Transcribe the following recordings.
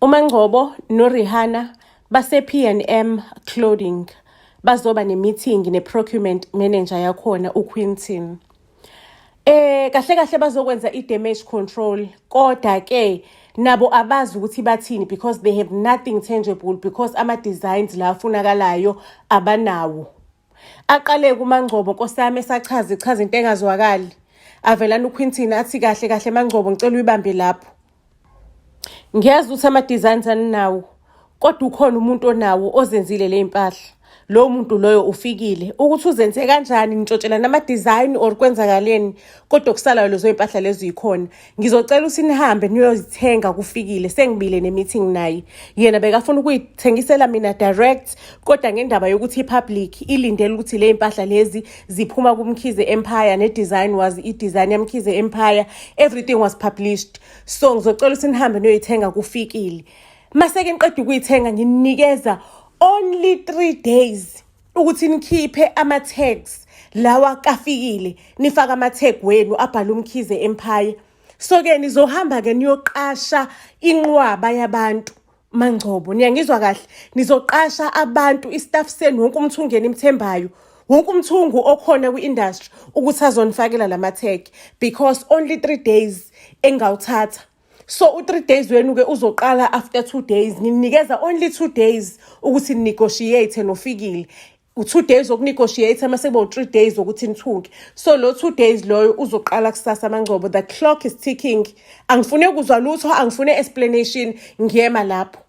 UMangcobo noRihanna base-P and M Clothing bazoba ne-meeting ne-procurement manager yakhona, uQuinton. Kahle kahle bazokwenza i-damage control, kodwa ke nabo abazi ukuthi bathini because they have nothing tangible, because ama-designs la afunakalayo abanawo. Aqale kuMangcobo, nkosi yami, esachaza, ichaza into engazwakali. Avelana uQuinton athi, "Kahle kahle Mangcobo, ngicela uyibambe lapho. Ngiyazi ukuthi ama-designs aninawo, kodwa ukhona umuntu onawo ozenzile le mpahla. Lowo muntu loyo ufikile. Ukuthi uzenze kanjani, nitshontshelana nama-design or kwenzakaleni, kodwa kusalayo lezo y'mpahla lezo yikhona. Ngizocela ukuthi nihambe niyozithenga kufikile. Sengibile ne-meeting naye. Yena bekafuna ukuyithengisela mina direct, kodwa ngendaba yokuthi i-public ilindele ukuthi le y'mpahla lezi ziphuma kuMkhize Empire, ne-design was i-design yaMkhize Empire, everything was published. So ngizocela ukuthi nihambe niyoyithenga kufikile. Maseke niqeda ukuyithenga, nginikeza only 3 days ukuthi nikhiphe ama-tags lawa kafikile, nifake ama-tag wenu abhale uMkhize Empire. So-ke nizohamba-ke niyoqasha inqwaba yabantu. Mangcobo, niyangizwa kahle? Nizoqasha abantu, i-staff senu, wonke umthungu enimthembayo, wonke umthungu okhona kwi-industry, ukuthi azonifakela lama-tag, because only 3 days engawuthatha. So u-3 days wenu-ke uzoqala after 2 days. Nginikeza only 2 days ukuthi negotiate nofikile. U-2 days wokunegotiate, mase kuba u-3 days wokuthi nithunge. So lo 2 days loyo uzoqala kusasa. Mangcobo, the clock is ticking. Angifune kuzwa lutho, angifune explanation, ngiyema lapho.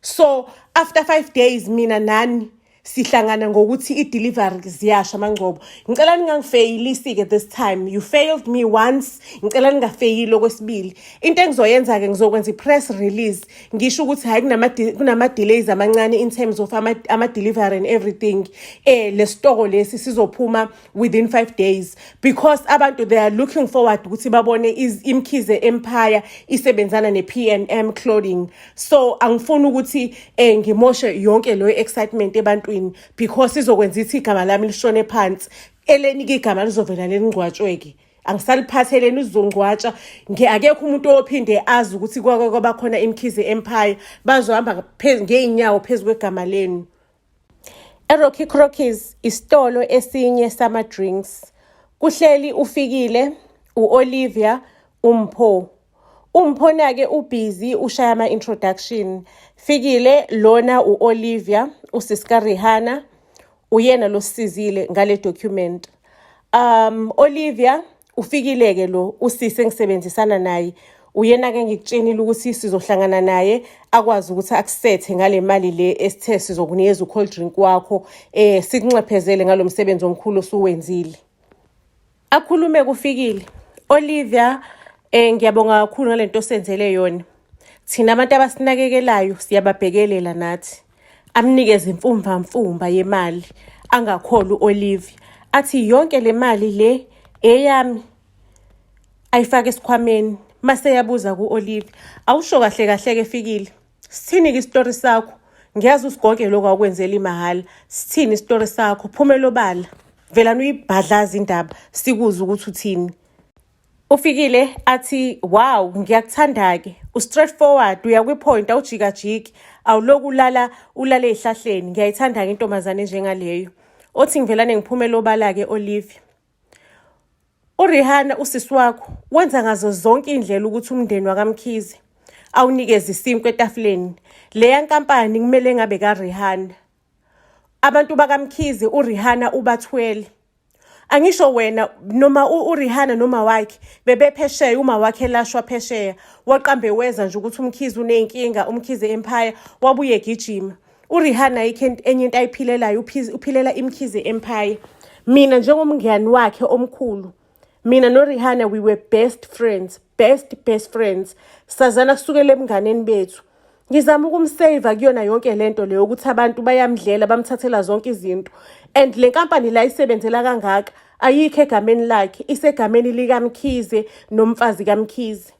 So after 5 days mina nani sihlangana ngokuthi i-delivery ziyasha. Mangcobo, ngicela ningangifeyilisi-ke this time. You failed me once, ngicela ningafeyili okwesibili. Into engizoyenza-ke, ngizokwenza i-press release, ngisho ukuthi hhayi, kunama-delays amancane in terms of ama-delivery and everything. Le stoko lesi sizophuma within 5 days, because abantu, they are looking forward ukuthi babone iMkhize Empire isebenzana ne-P&M Clothing. So angifuni ukuthi ngimoshe yonke leyo excitement ebantwini, because izokwenza ithi igama lami lishone phansi. Eleni-ke igama lizovela lelingcwatshwe-ke, angisaliphatheleni, uzongcwatsha. Akekho umuntu ophinde azi ukuthi kwake kwaba khona iMkhize Empire. Bazohamba ngey'nyawo phezu kwegama lenu." ERocky Crockies, isitolo esinye sama-drinks. Kuhleli ufikile, u-Olivia, uMpho. Umphona-ke ubhizi ushaya ama-introduction. "Fikile, lona u-Olivia, usisi kaRihanna, uyena losisizile ngale document. Olivia, ufikile-ke lo usisi engisebenzisana naye. Uyena-ke ngikutshenile ukuthi sizohlangana naye, akwazi ukuthi akusethe ngale mali le esithe sizokunikeza u-cold drink wakho, sikunxephezele ngalo msebenzi omkhulu osuwenzile." Akhulume kufikile. "Olivia, ngiyabonga kakhulu ngalento osenzele yona. Thina abantu abasinakekelayo siyababhekelela nathi." Amnikeze imfumba mfumba yemali, angakholwa u-Olivia. Athi, "Yonke le mali le eyami?" Ayifake esikhwameni. Mase yabuza ku-Olivia, "Awusho kahle kahle-ke Fikile, sithini-ke isitori sakho? Ngiyazi usigonke lokhu awukwenzela imahhala. Sithini isitori sakho? Phumela obala. Velani uyibhadlaza indaba, sikuze ukuthi uthini." Ufikile athi, "Wow, ngiyakuthanda-ke, u-straight forward, uya kwi-point, awujikajiki, awuloku ulala ulale ey'hlahleni. Ngiyayithanda-ke intombazane enjengaleyo." Othi, "Ngivelane ngiphumele obala-ke, Olivia. URihanna usisi wakho wenza ngazo zonke iy'ndlela ukuthi umndeni wakaMkhize awunikeze isinkwa etafuleni. Leya nkampani kumele ngabe kaRihanna. Abantu bakaMkhize uRihanna ubathwele. Angisho wena noma uRihanna noma wakhe bebephesheya, uma wakhe elashwa phesheya, waqambe weza nje ukuthi uMkhize uney'nkinga, uMkhize Empire wabuye egijima. URihanna ayikho enye into ayiphilelayo, uphilela iMkhize Empire. Mina njengomngani wakhe omkhulu, mina noRihanna, we were best friends, best best friends. Sazana kusukela ebunganeni bethu. Ngizama ukumseva kuyona yonke lento leyo ukuthi abantu bayamdlela, bamthathela zonke izinto. And le nkampani la isebenzela kangaka ayikho egameni lakhe, isegameni likaMkhize nomfazi kaMkhize.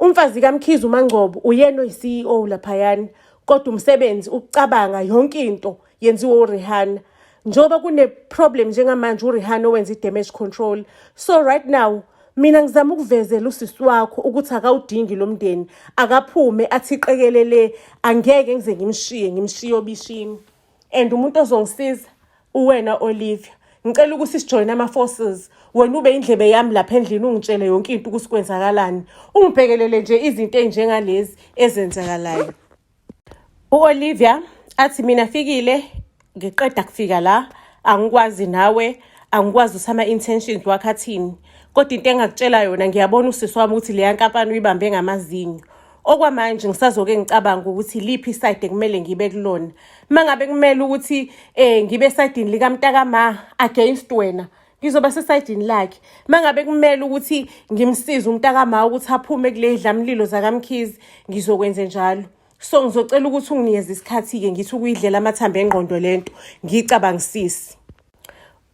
Umfazi kaMkhize uMangcobo uyena oyi-CEO laphayana, kodwa umsebenzi, ukucabanga, yonke into yenziwa uRihanna. Njengoba kune-problem njengamanje, uRihanna owenza i-damage control. So right now Mina ngizama ukuvezela usisi wakho ukuthi akawudingi lo mndeni, akaphume athi qekelele, angeke ngize ngimshiye, ngimshiye obishini. And umuntu ozongisiza uwena Olivia. Ngicela ukuthi sijoyine ama-forces. Wena ube indlebe yami lapha endlini ungitshele yonke into ukuthi kwenzakalani. Ungibhekelele nje izinto ey'njengalezi ezenzakalayo. U-Olivia athi mina fikile ngiqeda kufika la angikwazi nawe angikwazi ukuthi ama-intentions wakhe athini kodwa into engakutshela yona ngiyabona usisi wami ukuthi leya nkampani uyibambe ngamazinyo okwamanje ngisazoke ngicabanga ukuthi liphi isayidi ekumele ngibe kulona uma ngabe kumele ukuthi um ngibe esayidini likamntakama against wena ngizoba sesayidini lakhe uma ngabe kumele ukuthi ngimsize umntakama ukuthi aphume kule dlamlilo zakamkhizi ngizokwenze njalo so ngizocela ukuthi unginikeze isikhathi-ke ngithi ukuyidlela amathambo engqondo le nto ngiyicabangisise.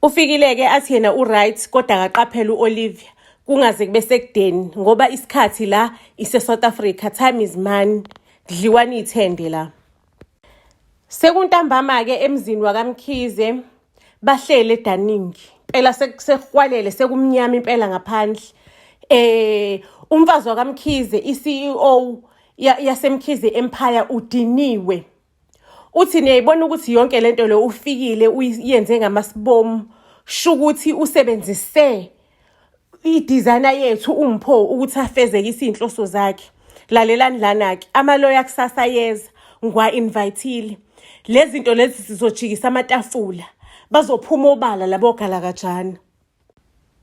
Ufikile-ke athi yena u-right kodwa akaqaphele u-Olivia kungaze kube sekudeni ngoba isikhathi la ise-South Africa time is money kudliwana iy'thende la. Sekuntambama-ke emzini wakaMkhize bahlele edaningi impela sekuhwalele sekumnyama impela ngaphandle umfazi wakaMkhize i-CEO yaseMkhize Empire udiniwe uthi niyayibona ukuthi yonke lento le ufikile uyenze ngamasibomu shukuthi usebenzise i-designer yethu uMpho ukuthi afezekise iy'nhloso zakhe. Lalelani lana-ke, amaloya kusasa ayeza, ngiwa-invite-ile. Lezi zinto lezi sizojikisa amatafula, bazophuma obala labo galakajana.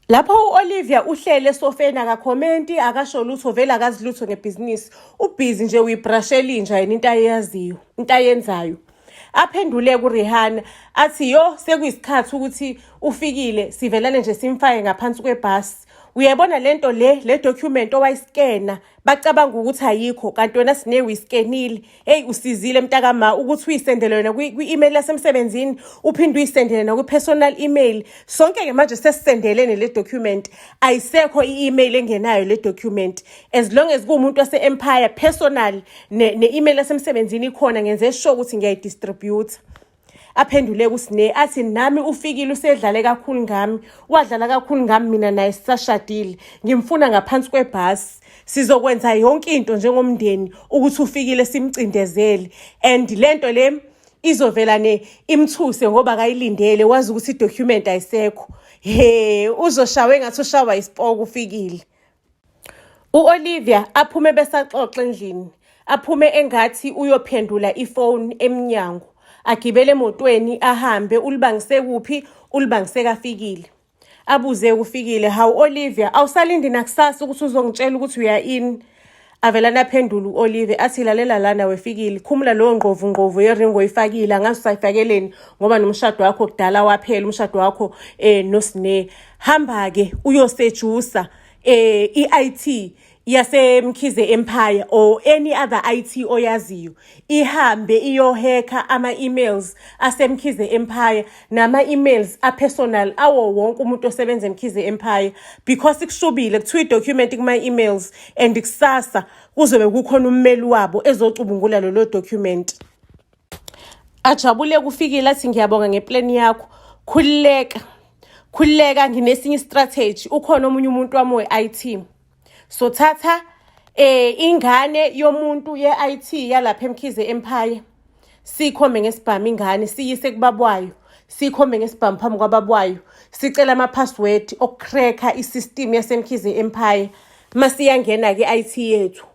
Lapho u-Olivia uhlele esofeni akakhomenti, akasho lutho, vele akazi lutho ngebhizinisi. Ubhizi nje uyibrashela inja yena into ayeyaziyo, into ayenzayo. Aphendule kuRihanna athi yo sekuyisikhathi ukuthi ufikile sivelane nje simfake ngaphansi kwebhasi. Uyayibona lento le le document owayiskena bacabanga ukuthi ayikho kanti wena sine uyiskenile. Hey usizile mntakama ukuthi uyisendele yona kwi-email yasemsebenzini uphinde uyisendele nakwi-personal email. Sonke ke manje sesisendelene le document. Ayisekho i-email engenayo le document. As long as kuwumuntu wase-Empire personal ne-email yasemsebenzini ikhona ngenze sure ukuthi ngiyayidistribute. Aphendule kuSine athi nami ufikile usedlale kakhulu ngami wadlala kakhulu ngami mina naye sisashadile ngimfuna ngaphansi kwebhasi sizokwenza yonke into njengomndeni ukuthi ufikile simcindezele and lento le izovela ne imthuse ngoba akayilindele wazi ukuthi idocument ayisekho he uzoshawa engathi ushawa isipoko ufikile. U-Olivia aphume besaxoxa endlini, aphume engathi uyophendula ifoni emnyango, agibele emotweni ahambe ulibangise kuphi ulibangise kafikile. Abuze kufikile, hawu Olivia awusalindi nakusasa ukuthi uzongitshela ukuthi uya ini? Avelane aphendule u-Olivia athi lalela lana wefikile, khumula lowo ngqovu ngqovu yeringo oyifakile angazi usayifakeleni ngoba nomshado wakho kudala waphela umshado wakho noSne. Hamba-ke uyosejusa i-IT yaseMkhize Empire or any other IT oyaziyo ihambe iyohekha ama-emails aseMkhize Empire nama-emails apersonal awo wonke umuntu osebenza eMkhize Empire because kushubile kuthiwa i-document kuma-emails and kusasa kuzobe kukhona ummeli wabo ezocubungula lolo document. Ajabule kufikile athi ngiyabonga ngeplan yakho khululeka khululeka nginesinye istrategy ukhona omunye umuntu wami we-IT so thatha ingane yomuntu ye-IT yalapha eMkhize Empire sikhombe ngesibhamu ingane siyise kubabwayo sikhombe ngesibhamu phambi kwababwayo sicela ama-password okucracker i-system yaseMkhize Empire masiyangena-ke i-IT yethu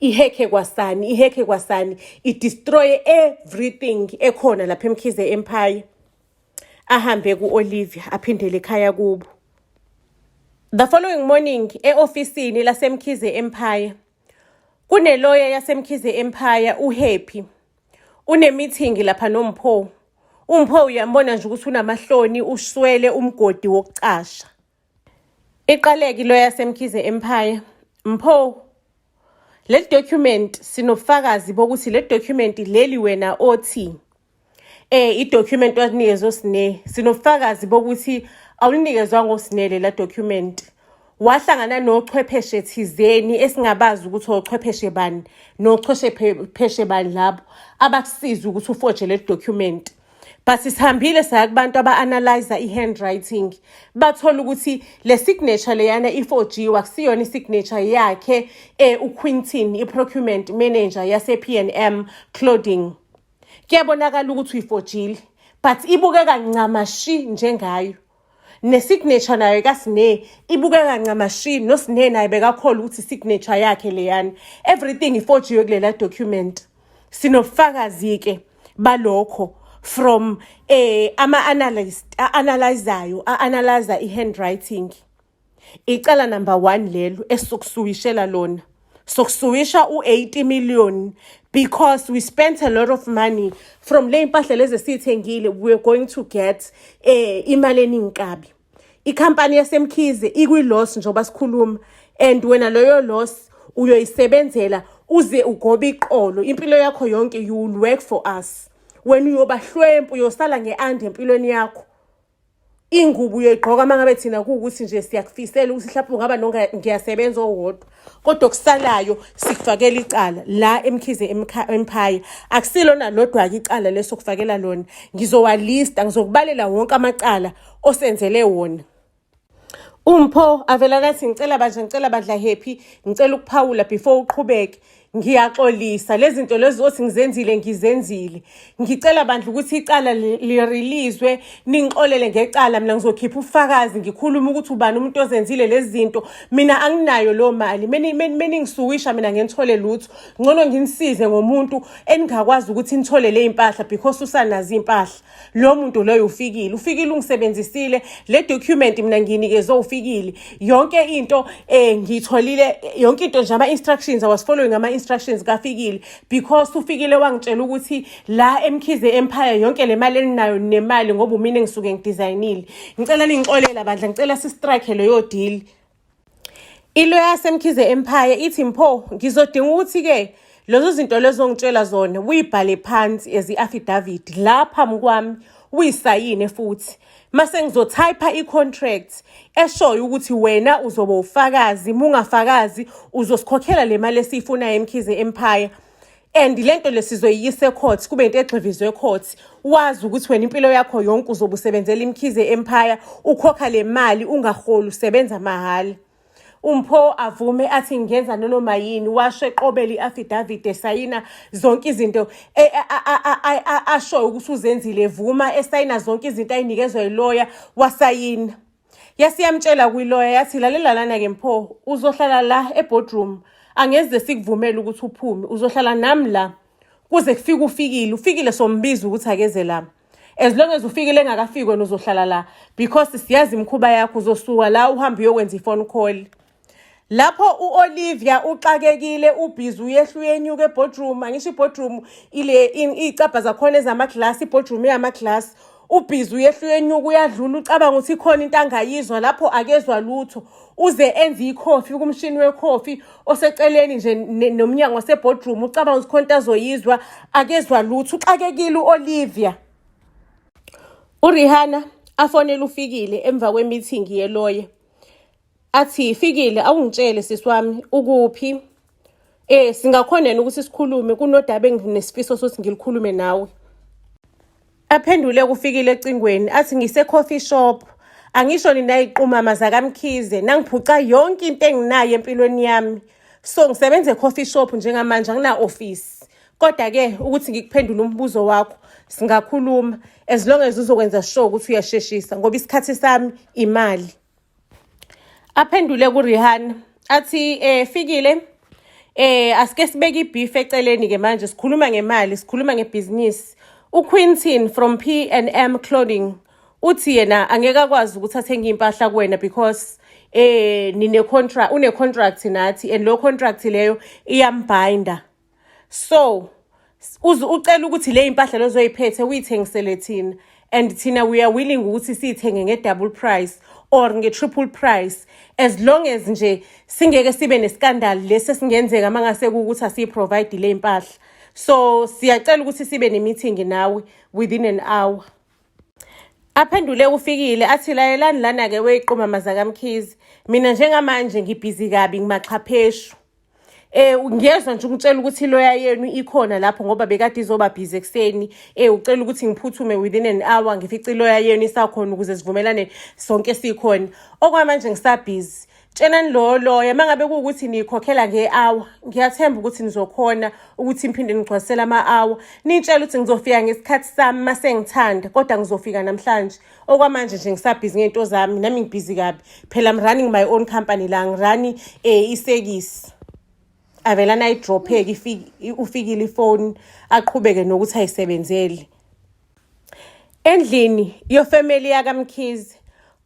ihekhe kwasani ihekhe kwasani idestroy everything ekhona lapha eMkhize Empire. Ahambe ku-Olivia aphindele ekhaya kubo. The following morning e-ofisini laseMkhize Empire kuneloya yaseMkhize Empire uHappy une-meeting lapha noMpho. UMpho uyambona nje ukuthi unamahloni uswele umgodi wokucasha. Iqaleke iloya yaseMkhize Empire. Mpho, leli document sinobufakazi bokuthi le document leli wena othi i-document wanikezwa uSine sinobufakazi bokuthi awulinikezwanga uSine lela document wahlangana nochwepheshe thizeni esingabazi ukuthi ochwepheshe bani nochwepheshe bani labo abakusiza ukuthi ufoje le document. But sihambile saya kubantu aba-analyza i-handwriting, bathola ukuthi le signature leyana ifojiwe, akusiyona i-signature yakhe uQuinton, i-procurement manager yase-P&M Clothing. Kuyabonakala ukuthi uyifojile, but ibukeka ncamashi njengayo. Ne-signature nayo kaSine ibukeka ncamashi, noSine naye bekakholwa ukuthi i-signature yakhe leyana. Everything ifojiwe kulela document. Sinobufakazi-ke balokho from ama-analyst a-analyzayo, a-analyza i-handwriting. Icala number 1 lelo esizokusuwishela lona. Sokusuwisha u-80 million because we spent a lot of money from le mpahla lezi esiyithengile. We're going to get imali eningi kabi. Ikhampani yaseMkhize ikwi-loss njengoba sikhuluma, and wena leyo loss uyoyisebenzela uze ugobe iqolo impilo yakho yonke. You will work for us. Wena uyoba hlwempu, uyosala nge-andi empilweni yakho. Ingubo uyoyigqoka uma ngabe thina kuwukuthi nje siyakufisela ukuthi mhlawumbe ungaba nonga ngiyasebenza owodwa, kodwa okusalayo sikufakela icala la eMkhize Empire. Akusilona lodwa-ke icala lesokufakela lona, ngizowalista, ngizokubalela wonke amacala osenzele wona. Umpho avela nathi, "Ngicela bandla, ngicela bandla Happy, ngicela ukuphawula before uqhubeke. Ngiyaxolisa, lezi zinto lezi othi ngizenzile, ngizenzile. Ngicela bandla ukuthi icala lireleaswe, ningixolele ngecala. Mina ngizokhipha ufakazi, ngikhulume ukuthi ubani umuntu ozenzile lezi zinto. Mina anginayo leyo mali. Meningisuwisha mina ngenithole lutho. Ngcono nginisize ngomuntu eningakwazi ukuthi nithole le mpahla because usanazo iy'mpahla. Lo muntu loyo ufikile, ufikile ungisebenzisile. Le document mina ngiyinikezwe ufikile. Yonke into ngiyitholile, yonke into nje, ama-instructions, I was following ama-instructions kafikile because ufikile wangitshela ukuthi la eMkhize Empire yonke le mali eninayo nemali ngoba umina engisuke ngidesignile. Ngicela ningixolela bandla, ngicela si-strike leyo deal." Ilo yaseMkhize Empire ithi, "Mpho, ngizodinga ukuthi-ke lezo zinto lezo ongitshela zona uyibhale phansi as i-affidavit la phambi kwami, uyisayine futhi. Mase ngizothayipha i-contract eshoyo ukuthi wena uzobe ufakazi, mungafakazi uzosikhokhela le mali esiyifunayo eMkhize Empire. And lento lesizoyiyisa ecourt, kube into egxivizwe ecourt. Wazi ukuthi wena impilo yakho yonke uzobe usebenzela iMkhize Empire, ukhokha le mali ungaholi, usebenza mahhala." Umpho avume athi ngenza nanoma yini, washo eqobela i-affidavit, esayina zonke izinto ashoyo ukuthi uzenzile, evuma esayina zonke izinto ayinikezwa yiloya, wasayina. Yasiyamtshela kwiloya yathi, "Lalela lana-ke Mpho, uzohlala la eboardroom, angeze sikuvumele ukuthi uphume. Uzohlala nami la kuze kufike ufikile. Ufikile sombiza ukuthi akeze la. As long as ufikile engakafiki, wena uzohlala la because siyazi imikhuba yakho, uzosuka la uhambe uyokwenza i-phone call." Lapho u-Olivia uxakekile, ubhizi, uyehla uyenyuka eboardroom. Angisho i-boardroom ile iy'cabha zakhona ezamaglasi, i-boardroom eyamaglasi. Ubhizi, uyehla uyenyuka, uyadlula, ucabanga ukuthi ikhona into angayizwa lapho, akezwa lutho. Uze enze ikhofi kumshini wekhofi oseceleni nje nomnyango waseboardroom, ucabanga ukuthi khona into azoyizwa, akezwa lutho. Uxakekile u-Olivia. URihanna afonele ufikile emva kwe-meeting yeloya, athi, "Fikile, awungitshele sisi wami, ukuphi? Singakhona yini ukuthi sikhulume? Kunodaba enginesifiso sokuthi ngilikhulume nawe." Aphendule kufikile ecingweni athi, "Ngise-coffee shop. Angisho nina iqumama zakaMkhize nangiphuca yonke into enginayo empilweni yami. So ngisebenza e-coffee shop njengamanje, angina-office. Kodwa-ke ukuthi ngikuphendule umbuzo wakho, singakhuluma as long as uzokwenza sure ukuthi uyasheshisa ngoba isikhathi sami imali." Aphendule kuRihanna athi, "Fikile, asike sibeke ibeef eceleni ke manje, sikhuluma ngemali, sikhuluma ngebhizinisi. uQuinton from P&M Clothing uthi yena angeke akwazi ukuthi athenge impahla kuwena because nine contract, une contract nathi, and lo contract leyo iyambinda. So uze ucela ukuthi le impahla lozoyiphethe uyithengisele thina, and thina we are willing ukuthi siyithenge nge-double price or nge-triple price as long as nje singeke sibe nescandal lesi esingenzeka mangase kuwukuthi asiyiprovide le impahla. So siyacela ukuthi sibe ne-meeting nawe within an hour." Aphendule ufikile athi, "Lalelani lana-ke weyiqumama zakaMkhize, mina njengamanje ngibhizi kabi, ngimaxhapheshu. Ngiyezwa nje ukutshela ukuthi iloya yenu ikhona lapho ngoba bekade izoba busy ekuseni. Ucela ukuthi ngiphuthume within an hour ngifice iloya yenu isakhona ukuze sivumelane sonke sikhona. Okwamanje ngisabhizi. Tshenani loyo loya uma ngabe kuwukuthi niyikhokhela nge-hour, ngiyathemba ukuthi nizokhona ukuthi niphinde nigcwalisele ama-hour. Nitshele ukuthi ngizofika ngesikhathi sami uma sengithanda, kodwa ngizofika namhlanje. Okwamanje nje ngisabhizi ngey'nto zami, nami ngibhizi kabi. Phela I'm running my own company la, ngirani isekisi. Avelana ayidropheke ufikile ifoni, aqhubeke nokuthi ayisebenzele. Endlini yofamily yakaMkhize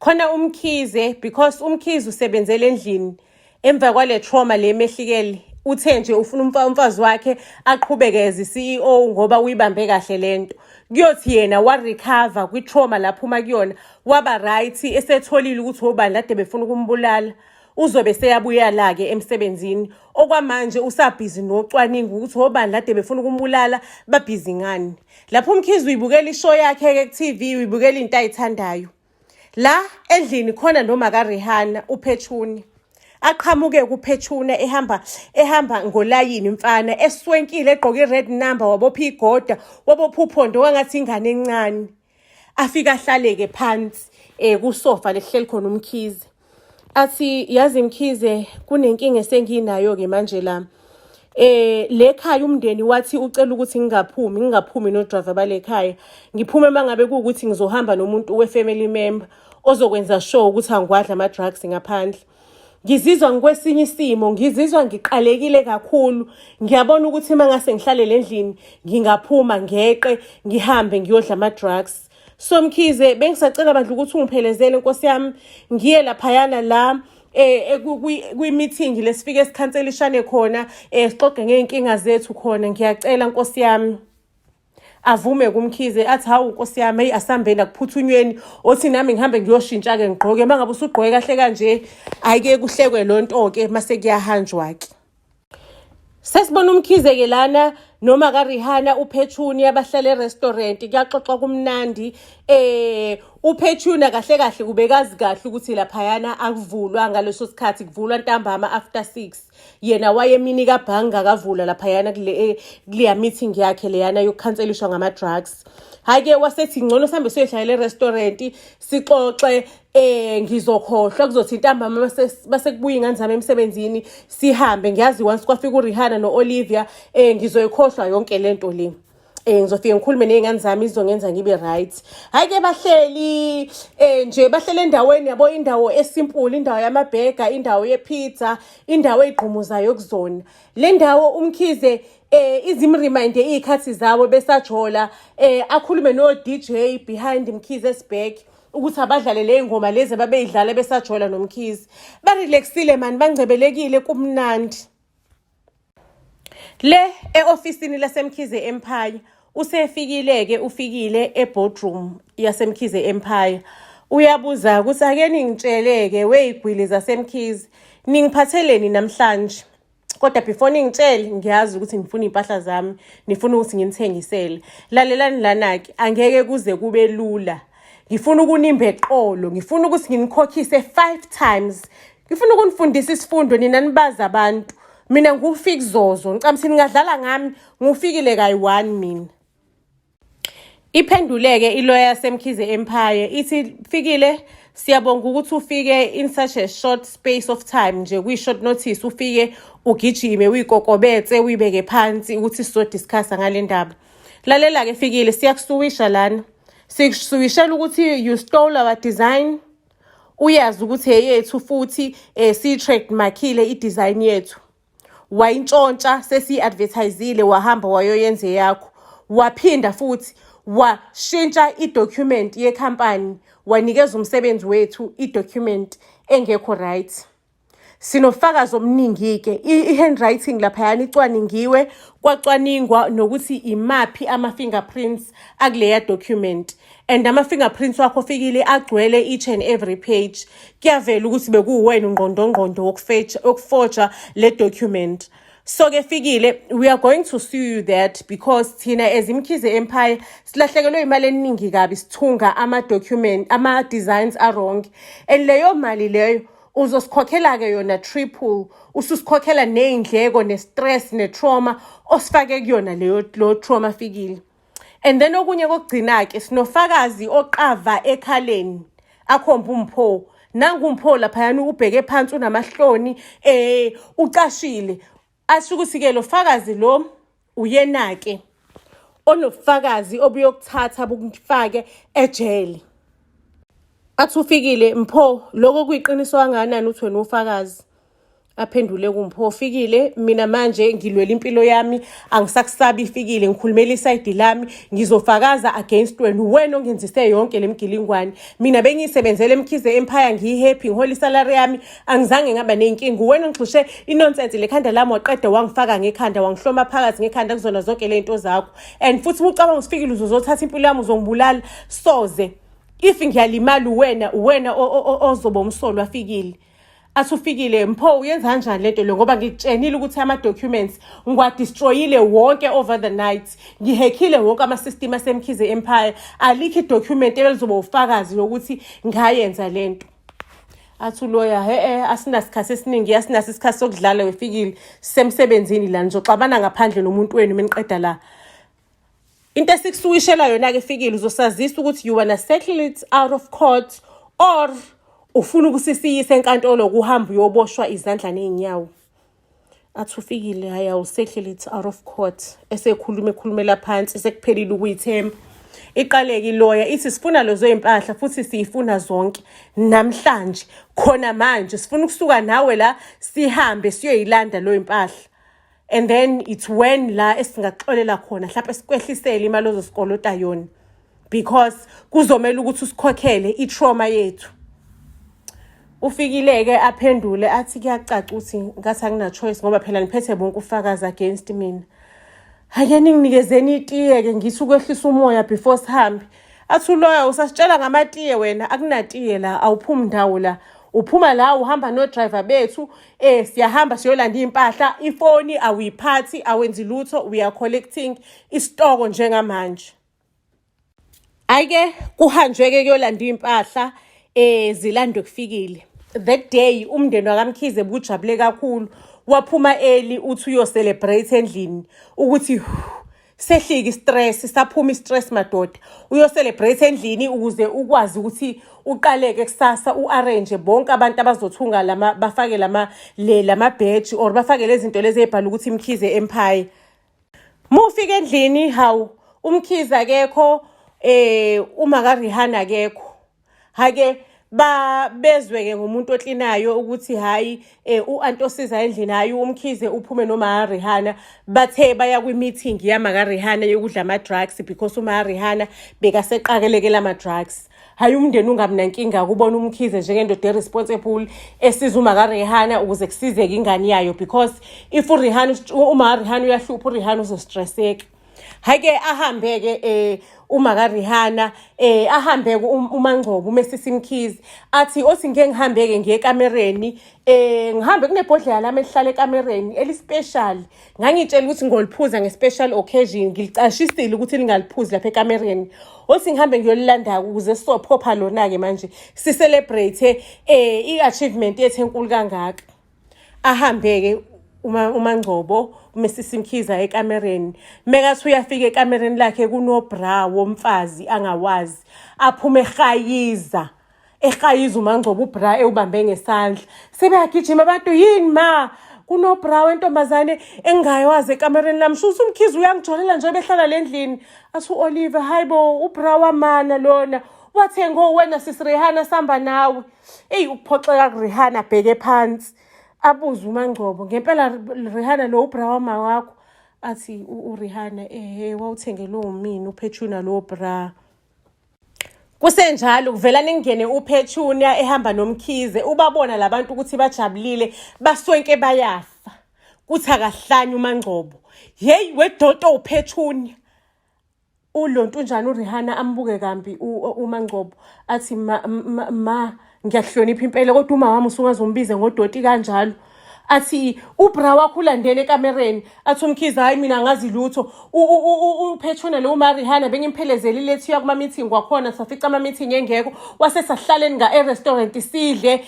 khona uMkhize, because uMkhize usebenzela endlini emva kwale trauma le mehlikele, uthe nje ufuna umfazi wakhe aqhubeke as i-CEO ngoba uyibambe kahle lento. Kuyothi yena wa-recover kwi-trauma laphuma kuyona, waba right, esetholile ukuthi obani lade befuna ukumbulala, uzobe seyabuyela-ke emsebenzini. Okwamanje usabhizi nocwaningo ukuthi obani lade befuna ukumbulala, babhizi ngani. Lapho uMkhize uyibukela ishow yakhe-ke ku-TV, uyibukela into ayithandayo. La endlini khona noma kaRihanna uPetshuni. Aqhamuke kuPetshuna ehamba ehamba ngolayini mfana, eswenkile, egqoke i-red number, wabopha igoda, wabopha uphondo wangathi ingane encane. Afike ahlaleke phansi kusofa lesihleli khona uMkhize. Athi, "Yazi Mkhize, kunenkinga esenginayo-ke manje la. Le khaya umndeni wathi ucela ukuthi ngingaphumi no-driver bale khaya. Ngiphume mangabe kuwukuthi ngizohamba nomuntu we-family member ozokwenza sure ukuthi angiwadli ama-drugs ngaphandle. Ngizizwa ngikwesinye isimo, ngizizwa ngiqalekile kakhulu. Ngiyabona ukuthi uma ngase ngihlalele endlini ngingaphuma ngeqe ngihambe ngiyodla ama-drugs. So Mkhize, bengisacela bandla ukuthi ungiphelezele, nkosi yami, ngiye laphayana la kwi-meeting lesifike sikhanselishane khona, sixoxe ngey'nkinga zethu khona. Ngiyacela, nkosi yami." Avume kuMkhize, athi, "Hawu nkosi yami, eyi, asambeni, akuphuthunyweni." Othi, "Nami ngihambe ngiyoshintsha-ke, ngigqoke. Uma ngabe usugqoke kahle kanje." Ayike kuhlekwe lo nto-ke, mase kuyahanjwa-ke. Sesibona uMkhize-ke lana noma kaRihanna uPetshuni abahlala e-restaurant, kuyaxoxwa kumnandi. UPetshuna kahle kahle ubekazi kahle ukuthi laphayana akuvulwa ngaleso sikhathi, kuvulwa ntambama after 6. Yena wayemini kabhangi akavula laphayana kule kuleya meeting yakhe leyana yokukhanselishwa ngama-drugs. Hhayi-ke, wasethi ngcono sihambe siyohlala e-restaurant sixoxe, ngizokhohlwa, kuzothi ntambama base kubuya ingane zami emsebenzini sihambe. Ngiyazi once kwafika uRihanna no-Olivia, ngizoyikhohlwa yonke lento le. Ngizofike ngikhulume ney'ngane zami, izongenza ngibe right. Hhayi-ke, bahleli nje, bahleli endaweni yabo, indawo esimple, indawo yamabhega, indawo yepizza, indawo ey'gqumuzayo kuzona. Le ndawo uMkhize izimreminde iy'khathi zabo besajola, akhulume no-DJ behind Mkhize's back ukuthi abadlale le ngoma lezi ababeyidlala besajola noMkhize. Barelaxile mani, bangcebelekile, kumnandi. Le e-ofisini laseMkhize Empire, usefikile-ke, ufikile e-boardroom yaseMkhize Empire. Uyabuza ukuthi, "Ake ningitsheleke wey'gwili zaseMkhize, ningiphatheleni namhlanje? Kodwa before ningitshele, ngiyazi ukuthi ngifuna iy'mpahla zami, nifuna ukuthi nginithengisele. Lalelani lana-ke, angeke kuze kube lula. Ngifuna ukunimba eqolo, ngifuna ukuthi nginikhokhise five times. Ngifuna ukunifundisa isifundo nina nibazi abantu. Mina nguFikzozo, ngicabanga ukuthi ningadlala ngami, ngufikile kayi-one mina." Iphenduleke iloya yaseMkhize Empire ithi, "Fikile, siyabonga ukuthi ufike in such a short space of time nje, kwi-short notice ufike ugijime, uyikokobetse, uyibeke phansi ukuthi sizodiscussa ngale ndaba. Lalela-ke Fikile, siyakusuwisha lana. Sikusuwishela ukuthi you stole our design. Uyazi ukuthi eyethu futhi siyi-trademarkile i-design yethu. Wayintshontsha, sesiyi-advertisile, wahamba wayoyenza eyakho. Waphinda futhi washintsha i-document yekhampani, wanikeza umsebenzi wethu i-document engekho right. Sinofakazi omningi-ke, i-handwriting laphayana icwaningiwe, kwacwaningwa nokuthi imaphi ama-fingerprints akuleya document. And ama-fingerprints wakho Fikile agcwele each and every page. Kuyavela ukuthi bekuwuwena ungqondongqondo wokufoja le document. So-ke Fikile, we are going to sue you that because thina as iMkhize Empire silahlekelwe imali eningi kabi sithunga ama-document, ama-designs a-wrong. And leyo mali leyo Uzosikhokhela-ke yona triple, ususikhokhela ney'ndleko ne-stress ne-trauma osifake kuyona leyo lo trauma fikile. And then okunye kokugcina-ke sinofakazi oqava ekhaleni akhomba uMpho. Nangu uMpho laphayana ubheke phansi unamahloni ucashile. Asho ukuthi-ke lo fakazi lo uyena-ke onobufakazi obuyokuthatha bukufake ejele. Athi ufikile Mpho, lokho kuyiqiniso kangakanani uthi wena ufakazi? Aphendule kuMpho, fikile mina manje ngilwela impilo yami angisakusabi fikile ngikhulumela isayidi lami ngizofakaza against wena uwena ongenzise yonke le mgilingwane mina bengiyisebenzela eMkhize Empire ngiyi-happy ngihola isalary yami angizange ngaba ney'nkinga uwena ongixushe inonsense lekhanda lami waqeda wangifaka ngekhanda wangihloma phakathi ngekhanda kuzona zonke ley'nto zakho and futhi ucabanga usifikile uzozothatha impilo yami uzongibulala soze if ngiyalimala uwena uwena ozoba umsolwa afikile. Athi ufikile Mpho uyenza kanjani lento le ngoba ngikutshenile ukuthi ama-documents ngiwadestroyile wonke over the night ngihekhile wonke ama-system aseMkhize Empire alikho idocument ebelizoba ufakazi lokuthi ngayenza lento. Athi uloya he-e asinasikhathi esiningi asinaso isikhathi sokudlala wefikile sisemsebenzini la nizoxabana ngaphandle nomuntu wenu meniqeda la. Into esikusuwishela yona-ke fikile uzosazisa ukuthi you wanna settle it out of court or ufuna ukuthi siyise enkantolo kuhambe uyoboshwa izandla ney'nyawo. Athi ufikile hhayi awusettle it out of court esekhuluma ekhulumela phansi sekuphelile ukuyithemba. Iqaleke iloya ithi sifuna lezo y'mpahla futhi siyifuna zonke namhlanje khona manje sifuna ukusuka nawe la sihambe siyoyilanda leyo mpahla. And then it's when la esingaxolela khona mhlawumbe sikwehlisele imali ozosikolota yona because kuzomela ukuthi usikhokhele i-trauma yethu. Ufikile-ke aphendule athi kuyacaca ukuthi ngathi angina-choice ngoba phela niphethe bonke ufakazi against mina. Ake ninginikezeni itiye-ke ngithi ukwehlisa umoya before sihambe. Athi uloya usasitshela ngamatiye wena akunatiye la awuphumi ndawo la. Uphuma la uhamba no-driver bethu siyahamba siyolanda iy'mpahla ifoni awuyiphathi awenzi lutho we are collecting isitoko njengamanje. Ayike kuhanjwe-ke kuyolanda iy'mpahla zilandwe kufikile. That day umndeni wakaMkhize bujabule kakhulu waphuma early uthi uyocelebrate endlini ukuthi sehlike istress saphuma istress madoda uyocelebrate endlini ukuze ukwazi ukuthi uqaleke kusasa u-arrange bonke abantu abazothunga lama bafake lama le lama badge or bafake lezi zinto lezi ezibhala ukuthi Mkhize Empire. Mufika endlini hawu uMkhize akekho uma kaRihanna akekho. Hake ba bezwe-ke ngomuntu oklinayo ukuthi hhayi u-anti osiza endlini hhayi uMkhize uphume noma Rihanna bathe baya kwi-meeting yama kaRihanna yokudla ama-drugs because uma Rihanna bekaseqakelekela ama-drugs. Hhayi umndeni ungabi nankinga kubona uMkhize njengendoda e-responsible esiza uma kaRihanna ukuze kusizeke ingane yayo because if uRihanna uma kaRihanna uyahlupha uRihanna uzostresseka. Hhayi-ke ahambe-ke uma kaRihanna ahambe-ke uMangcobo uMesisi Mkhize athi othi ngike ngihambe-ke ngiye ekamereni ngihambe kunebhodlela lami elihlala ekamereni elispecial ngangitshela ukuthi ngoliphuza nge-special occasion ngilicashisile ukuthi lingaliphuzi lapha ekamereni othi ngihambe ngiyolilanda ukuze sizophopha lona-ke manje si-celebrate i-achievement yethu enkulu kangaka. Ahambe-ke uMangcobo uMesisi Mkhize ekamereni mekathi uyafika ekamereni lakhe kunobra womfazi angawazi aphume ehayiza ehayiza uMangcobo ubra ewubambe ngesandla sebeyagijima abantu yini ma kunobra wentombazane engingayazi ekamereni lami shuthi uMkhize uyangijolela nje behlala le ndlini. Athi u-Oliver hayi bo ubra wamana lona wathengo wena sisi Rihanna samba nawe. Eyi ukuphoxeka kuRihanna bheke phansi abuze uMangcobo ngempela Rihanna lo ubra wama wakho athi uRihanna ehe wawuthengelwe umini uPetunia lo bra. Kusenjalo kuvela ningene uPetunia ehamba noMkhize ubabona labantu ukuthi bajabulile baswenke bayafa kuthi akahlanye uMangcobo hey wedoto uPetunia ulontunjani uRihanna ambuke kambi uMangcobo athi ma, ma, ma ngiyakuhlonipha impela kodwa uma wami usungaze umbize ngodoti kanjalo. Athi ubra wakho ulandele ekamereni. Athi uMkhize, "Hayi, mina angazi lutho. UPetrona lo uMarihana bengimphelezele ilethiya kuma-meeting kwakhona, safica ama-meeting engekho, wase sahlaleni nga-e-restaurant sidle,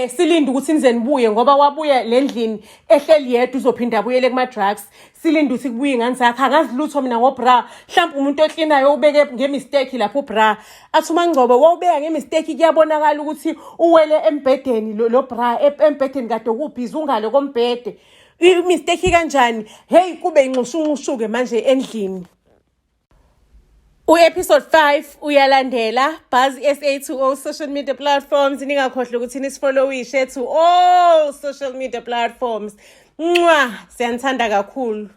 silinde ukuthi nize nibuye, ngoba wabuya le ndlini ehleli yedwa, uzophinda abuyele kuma-drugs. Silinde ukuthi kubuye ingane zakhe. Angazi lutho mina ngobra. Mhlawumbe umuntu oklinayo ubeke nge-mistake lapho ubra." Athi uMangcobo, "Wawubeka nge-mistake, kuyabonakala ukuthi uwele embhedeni lo bra embhedeni kade kubhizi ungale kombhede. I-mistake kanjani?" Hey, kube inxushunxushu-ke manje endlini. U-episode 5 uyalandela. Buzz SA to all social media platforms. Ningakhohlwa ukuthi nisifollowishe to all social media platforms. Mwah, siyanithanda kakhulu.